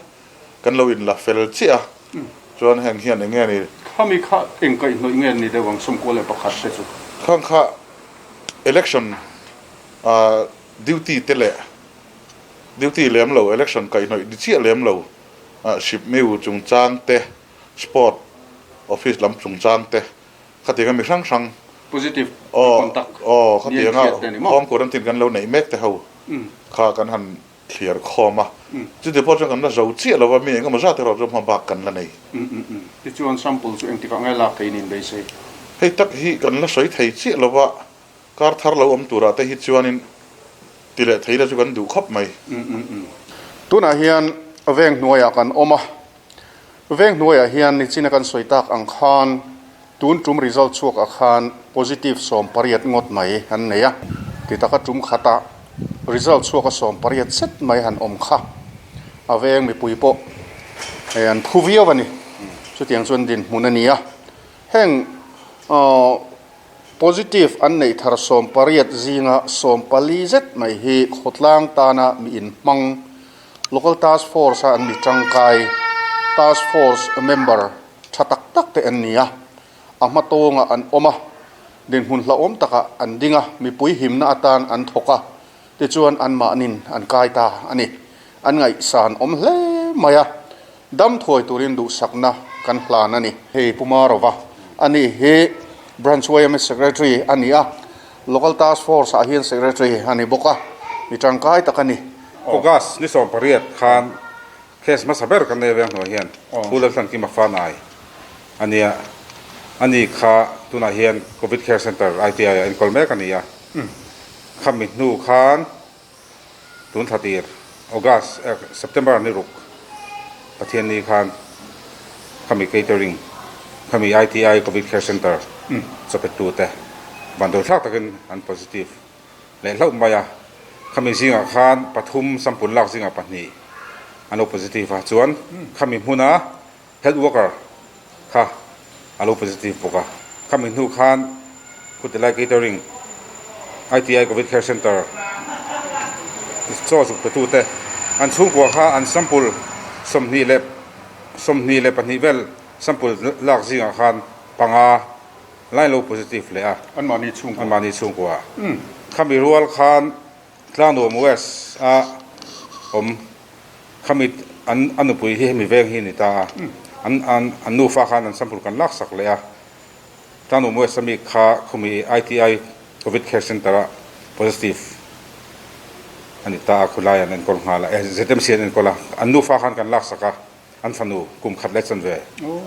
kan lo inla fel chiah a, chuan heng hian eng nge ni? Khami kha eng kaihhnawih nge ni deuh ang 11 te chu? Khang kha election aah Duty te leh duty lem lo, election kaihhnawih ni chiah lem lo, Shipmiu chungchang te, sport office lam chungchang te, khatianga mi hrang hrang Positive contact aw khatianga home quarantine kan lo neih mek te ho kha kan han thliar khawm a, chuti pawh chuan kan la zo chiah lo va, mi engemaw zat erawh chu hma bak kan la nei. Tichuan sample chu engtikah nge lak theiin in beisei? Hei tak hi kan la sawi thei chiah lo va. Kar thar lo awm turah te hi chuanin ti leh thei la chu kan duh khawp mai. Tunah hian veng hnuaiah kan awm a, veng hnuaiah hian nichina kan sawi tak ang khan tun tum result chhuakah khan positive 18 ngawt mai an nei a, ti taka tum khatah result chhuaka 18 zet mai han awm kha a veng mipui pawh an phu viau a ni. Chutiang chuan dinhmun a ni a, heng Positive an neih thar 18 zinga 14 zet mai hi khawtlang tana mi inhmang, Local Task Force-a an mi tangkai, Task Force member tha tak tak te an ni a, a hma tawngah an awm a, dinhmun hlauhawm takah an ding a, mipui himna atan an thawk a, tichuan anmahnin an kai ta a ni. An ngaihsan awm hle mai a, dam thuai turin duhsakna kan hlan a ni. Hei Pu Marova a ni hi Branch YMA Secretary a ni a, Local Task Force ah hian Secretary a ni bawk a, mi tangkai tak a ni. August ni 18 khan case hmasa ber kan nei veng hnuai hian Pu Laltlankima Fanai a nia. Ani kha tunah hian Covid Care Centre ITI ah enkawl mek a ni a. Khami hnu khan tun thla tir August September ni ruk Pathianni khan khami catering khami ITI Covid Care Centre chawpettute vanduai thlak takin an positive leh hlauh mai a. Khami zingah khan pathum sample lak zingah pahnih an lo positive a, chuan khami hmuna health worker kha a lo positive bawk a. Khami hnu khan Khutilai Catering ITI Covid Care Centre chaw zuk petute an chhungkua kha an sample 22 vel sample lak zingah khan panga Lai lo positive leh a. Anmahni chhungkua. Anmahni chhungkua. Khami rual khan Tlangnuam West a awm. Khami an a nupui hi hemi veng hi a ni ta a. An an an nufa khan an sample kan laksak leh a. Tlangnuam West a mi kha khumi ITI Covid Care Centre a positive a ni ta a. Khulai an enkawl nghal a. ZMC an enkawl a. An nufa khan kan laksak a. An fanu kum khat leh chanve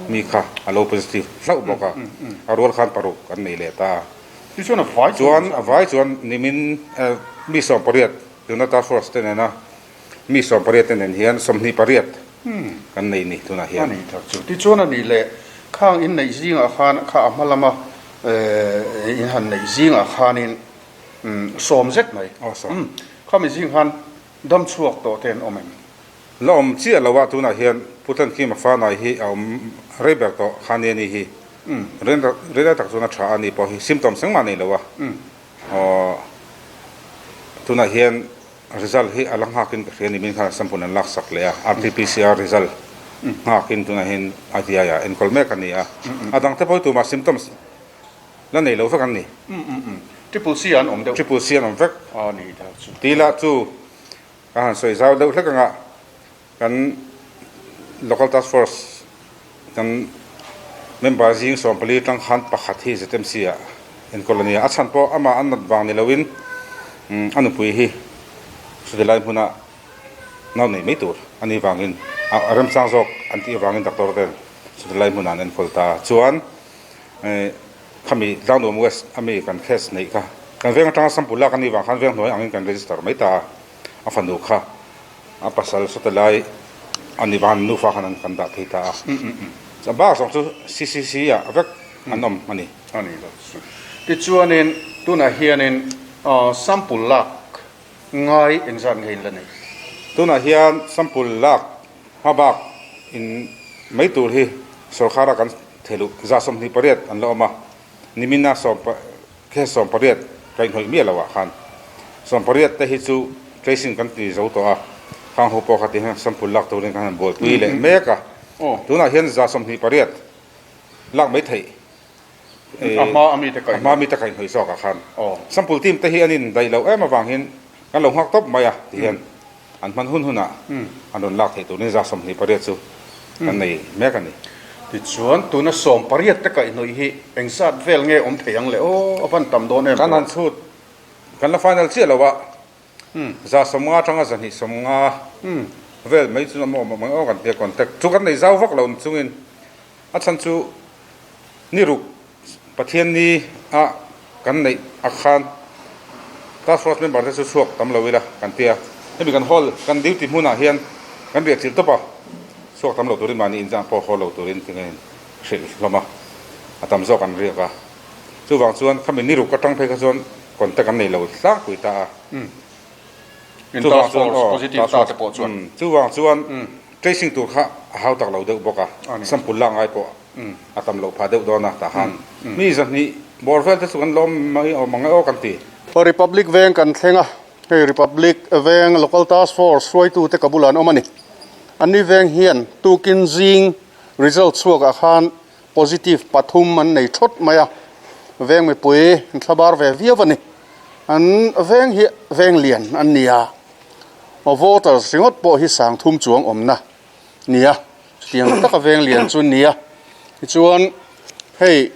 mi kha a lo positive hlauh bawk a, a rual khan paruk an nei leh ta a. Tichuan a vai chuan a vai chuan nimin mi 18 tuna task force te nena mi 18 te nen hian 28 kan nei ni tunah hian. A ni tak chu. Tichuan a nih leh khang in neih zingah khan kha a hma lama in han neih zingah khanin sawm zet mai. Khami zing khan dam chhuak tawh te an awm em? La awm chiah lo a, tunah hian Pu Tlankima Fanai hi a awm rei ber tawh kha nia ni hi. Rei lai tak chuan a tha a ni pawh hi symptoms engmah nei lo a. Aw tunah hian result hi a la nghakin ka hria ni min khan sample an laksak leh a, RT-PCR result nghakin tunah hian ITI ah enkawl mek a ni a. A dangte pawh hi tumah symptoms la nei lo vek an ni. Triple C an awm deuh. Triple C an awm vek. A ni tak chu. Tih lah chu. Ka han sawi zau deuh hlek anga kan Local Task Force kan member zing 14 tang khan pakhat hi ZMC ah enkawl a ni a, a chhan pawh amah an nat vang ni loin a nupui hi chuti lai hmuna nau nei mai tur a nih vangin a remchang zawk an tih avangin doctor ten chuti lai hmunah an enkawl ta chuan Khami Tlangnuam West a mi kan case neih kha kan veng atanga sample lak a nih vang khan veng hnuai angin kan register mai ta a, a fanu kha a pasal sawta lai a nih vang nufa khan an kan dah thei ta a. A bak zawng chu CCC ah vek an awm a ni. A ni lo chu. Tichuanin tunah hianin sample lak ngai engzat nge in la nei? Tunah hian sample lak Hma bak in mai tur hi sorkara kan theluh 28 an la awm a, nimina sawm case 18 kaihhnawih miah loh ah khan 18 te hi chu tracing kan ti zo tawh a, khang ho pawh kha ti hian sample lak turin kan han buaipui leh mek a, tunah hian 28 lak mai theih A hma a mite kaihhnawih. A hma a mite kaihhnawih zawk ah khan sample team te hi an indaih loh em avang hian kan lo nghak tawp mai a ti hian an hman hun hunah an rawn lak theih turin 28 chu kan nei mek a ni. Tichuan tuna 18 te kaihhnawih hi engzat vel nge awm thei ang le aw a van tam dawn em Kan han chhut kan la final chiah lo a 150 atanga 250 vel mai chu a awm ang aw kan tia contact chu kan nei zau vak lo chungin A chhan chu ni ruk Pathian ni a kan neih a khan Task Force member te chu chhuak tam lo ila kan ti a. Hemi kan hall kan duty hmunah hian kan riah chilh tawp a, chhuak tam lo turin mahni inzah pawh haw lo turin ti ngeiin hrilh hlawm a, a tam zawk an riak a. Chuvang chuan khami ni ruk atang phei kha chuan contact an nei lo tlangpui ta a. Chuvang chuan aw Task Force chuvang chuan Tracing tur kha a hau tak lo deuh bawk a, sample lak ngai pawh a tam loh phah deuh dawn a, tah khan mi 200 bawr vel te chu kan lawm mai awm ang e aw kan ti. Republic Veng kan thleng a, hei Republic Veng Local Task Force hruaitute ka bulah an awm a ni. Anni veng hian tukin zing result chhuakah khan positive pathum an nei thawt mai a, veng mipui an thlabar ve viau a ni. An veng hi veng lian an ni a. Voters ringawt pawh hi 3000 chuang awmna nia, chutiang taka veng lian chu nia. Tichuan hei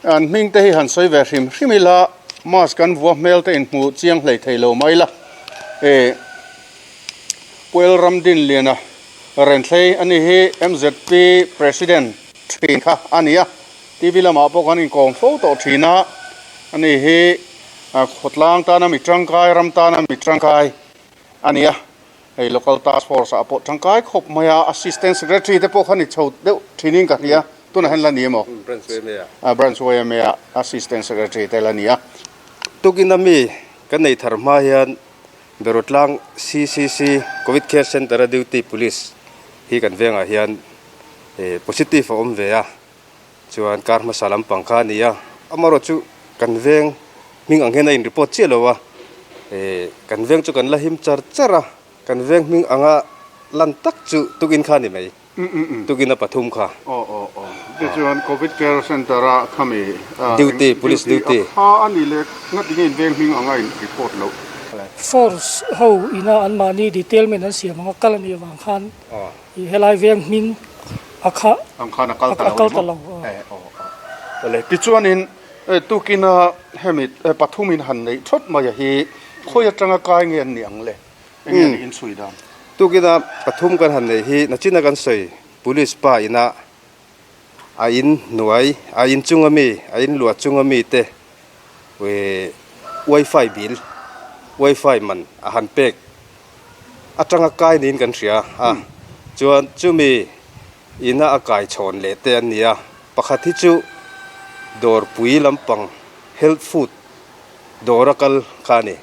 an hming te hi han sawi ve hrim hrim ila mask an vua hmel te inhmu chiang hlei thei lo mai la. Puel Ramdinliana Renthlei a ni hi MZP President thin kha a ni a, TV lamah pawh kan inkawm fo tawh thin a, a ni hi khawtlang tana mi tangkai, ram tana mi tangkai a ni a, hei Local Task Force ah pawh tangkai khawp mai a, Assistant Secretary te pawh kha ni chho deuh thinin ka hria, tunah hian la ni emaw? Branch yma ah. Branch yma ah Assistant Secretary te la ni a. Tukin a mi kan nei thar hma hian Berutlang CCC Covid Care Centre a duty police hi kan vengah hian positive a awm ve a, chuan kar hmasa lampang kha a ni a, amaherawh chu kan veng hming ang hian a in report chiah lo a, kan veng chu kan la him char char a, kan veng hming anga lan tak chu tukin kha a ni mai. Tukin a pathum kha. Aw aw aw. Tichuan Covid Care Centre a khami Duty, police duty. A kha a ni leh ngati nge in veng hming anga in report loh. Force ho ina anmahni detailment an siam anga kal a nih avang khan i helai veng hming a kha Ang khan a kal ta lo a ni maw? Aw aw. Awle tichuanin tukina hemi pathumin han neih thawt mai a hi khawi atanga kai nge an nih ang le? Enge ni in chhui dan? Tukina pathum kan han nei hi nachina kan sawi police pa ina a in hnuai a in chunga mi a in luah chunga mi te wifi bill wifi man a han pek atanga kai niin kan hria a chuan chumi ina a kai chhawn leh te an ni a pakhat hi chu dawrpui lampang health food Dawr a kal kha a ni.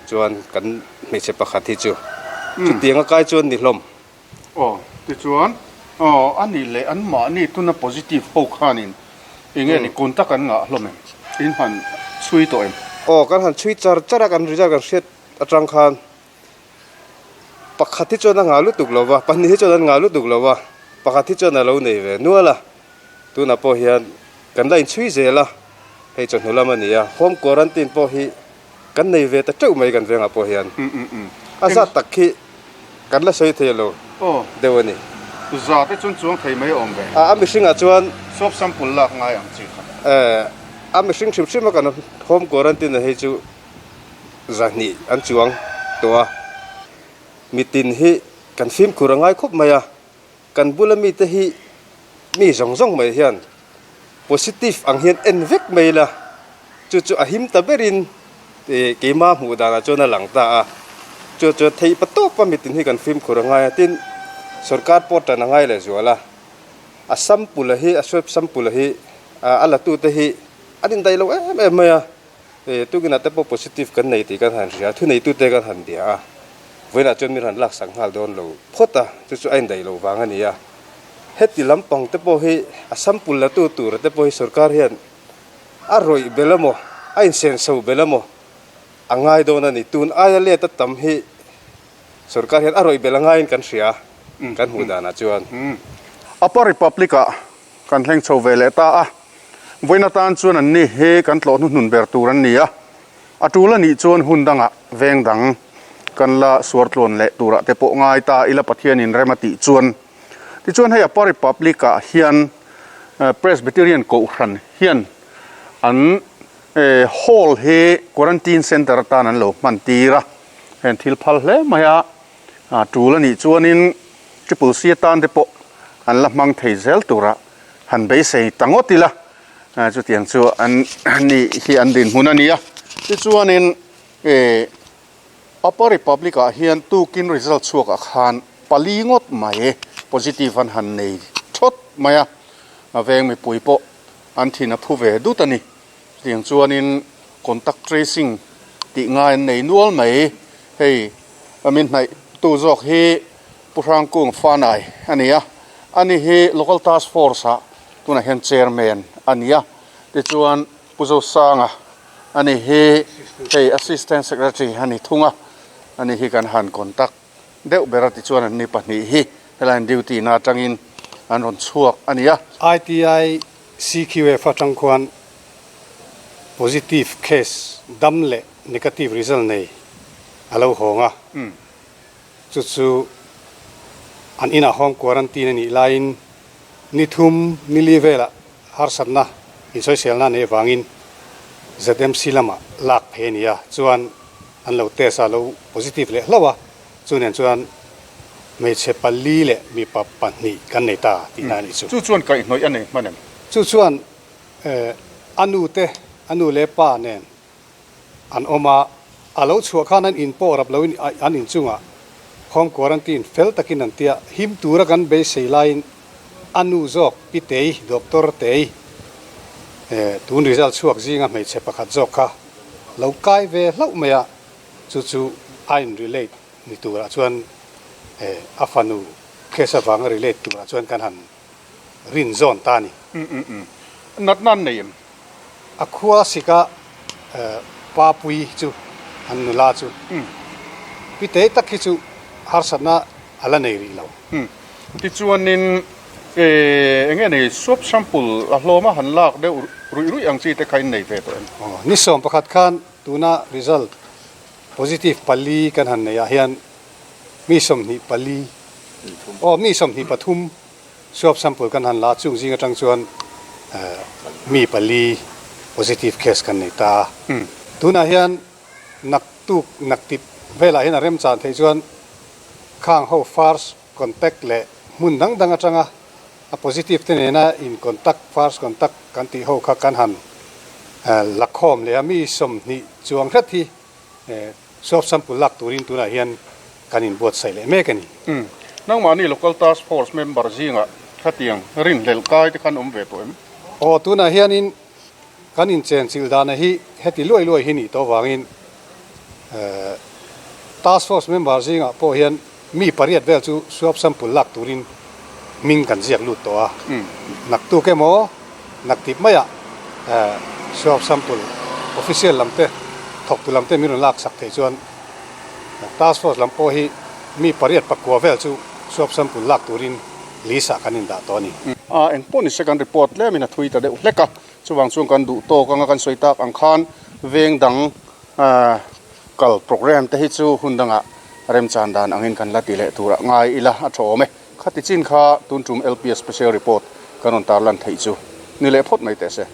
Chuan kan hmeichhe pakhat hi chu chutiang a kai chuan ni hlawm. Aw, tichuan aw a nih leh an mahni tuna positive ho khanin eng nge ni contact an ngah hlawm em? In han chhui tawh em? Aw, kan han chhui char char a, kan result kan hriat atang khan pakhat hi chuan a ngah lutuk lo va, pahnih hi chuan an ngah lutuk lo va, pakhat hi chuan a lo nei ve nual a. Tunah pawh hian kan la inchhui zel a, hei chawhnu lam a ni a, home quarantine pawh hi kan nei ve ta teuh mai kan vengah pawh hian. A zat tak khi kan la sawi thei lo deuh a ni. Za te chuan chuang thei mai a awm ve. A mihringah chuan. Swab sample lak ngai ang chi kha. A mihring hrim hrim a kan home quarantine a hei chu zahnih an chuang tawh a, mitin hi kan fimkhur a ngai khawp mai a. Kan bula mite hi mi zawng zawng mai hian positive ang hian en vek mai ila, chu chu a him ta berin keima hmuh danah chuan a lang ta a. Chu chuan theih pa tawpa mitin hi kan fimkhur a ngai a, tin sorkar pawh tan a ngai leh zual a. A sample hi, a swab sample hi a latute hi an indaih lo em em mai a. Tukinah te pawh positive kan nei tih kan han hria, thuneitute kan han bia a, vawiinah chuan min han laksak nghal dawn lo phawt a, chu chu a indaih loh vang a ni a. Heti lampang te pawh hi a sample la tu tura te pawh hi sorkar hian a rawih belh emaw, a insenso belh emaw a ngai dawn a ni. Tun aia let a tam hi sorkar hian a rawih belh a ngaiin kan hria, kan hmuh danah chuan. Upper Republic-ah Kan thleng chho ve leh ta a, vawiin atan chuan an ni hi kan tlawh hnuhnun ber tur an ni a, a tul a nih chuan hun dangah veng dang kan la suar tluan leh turah te pawh ngai ta ila Pathianin rem a tih chuan. Tichuan hei Upper Republic-ah hian Presbyterian Kohhran hian an hall hi quarantine centre atan an lo hman tir a, heng thil phal hle mai a, a tul a nih chuanin Triple C atan te pawh an la hmang thei zel tura han beisei ta ngawt ila, chutiang chu an ni hi an dinhmun a ni a. Tichuanin eh Upper Republic ah hian tukin result chhuak ah khan pali ngawt mai positive an han nei thawt mai a, a veng mipui pawh an thin a phu ve dut a ni. Chutiang chuanin contact tracing tih ngai an nei nual mai, hei a min hnaih tu zawk hi Pu Hrangkung Fanai a ni a, ani hi Local Task Force ah tunah hian Chairman a ni a, tichuan Pu Zosanga ani hi hei Assistant Secretary a ni thung a, ani hi kan han contact deuh ber a, tichuan an ni pahnih hi helaiin duty na atangin an rawn chhuak a ni a. ITI CQF atang khuan positive case dam leh negative result nei a lo hawng a. Chu chu an inah home quarantine a nih laiin ni thum ni li velah harsatna insawiselna neih avangin ZMC lamah lak phei a ni a, chuan an lo test a, lo positive leh hlauh a, chu nen chuan Hmeichhe pali leh mipa pahnih kan nei ta tihna a nih chu. Chu chuan kaihhnawih a nei hman em? Chu chuan a nu te, a nu leh pa nen an awm a, a lo chhuah khan an in pawh rap loin an inchungah home quarantine fel takin an tia, him tura kan beisei laiin a nu zawk Pi Tei, Doctor Tei, tun result chhuak zinga hmeichhe pakhat zawk kha lo kai ve hlauh mai a, chu chu a in relate ni turah chuan a fanu case avanga relate turah chuan kan han rin zawn ta a ni. Natna an nei em? A khua sika Papui chu an nula chu pi te tak hi chu harsatna a la nei rih lo. Tichuanin eng nge nei swab sample a hlawma han lak deuh ruih ruih ang chi te kha in nei ve tawh em? Ni 11 khan tuna result positive pali kan han neih ah hian mi 24 aw mi 23 Swab sample kan han la chung zing atang chuan mi pali positive case kan nei ta a. Tunah hian naktuk naktip velah hian a remchan theih chuan khang ho first contact leh hmun dang dang atanga a positive te nena in contact first contact kan tih ho kha kan han la khawm leh a mi 20 chuang hret hi Swab sample lak turin tunah hian kan inbuatsaih leh mek a ni. Umm. Nangmahni Local Task Force member zingah khatiang rinhlelh kai te khan awm ve tawh em? Aw, tunah hianin kan inchenchilh dana hi heti luai luai hi nih tawh vangin Task Force member zingah pawh hian mi pariat vel chu swab sample lak turin hming kan ziak lut tawh a. Naktuk emaw naktip maiah swab sample official lam te thawktu lam te min rawn lak sak theih chuan task force lam pawh hi mi pariat pakua vel chu swab sample lak turin list ah kan indah tawh a ni. A engpawh ni se kan report tlemin a thui ta deuh hlek a, chuvang chuan kan duh tawk anga kan sawi tak ang khan veng dang kal program te hi chu hun dangah remchan dan angin kan la ti leh turah ngai ila a tha awm e. Khati chin kha tun tum LPS Special Report kan rawn tarlan theih chu ni leh phawt mai teh se.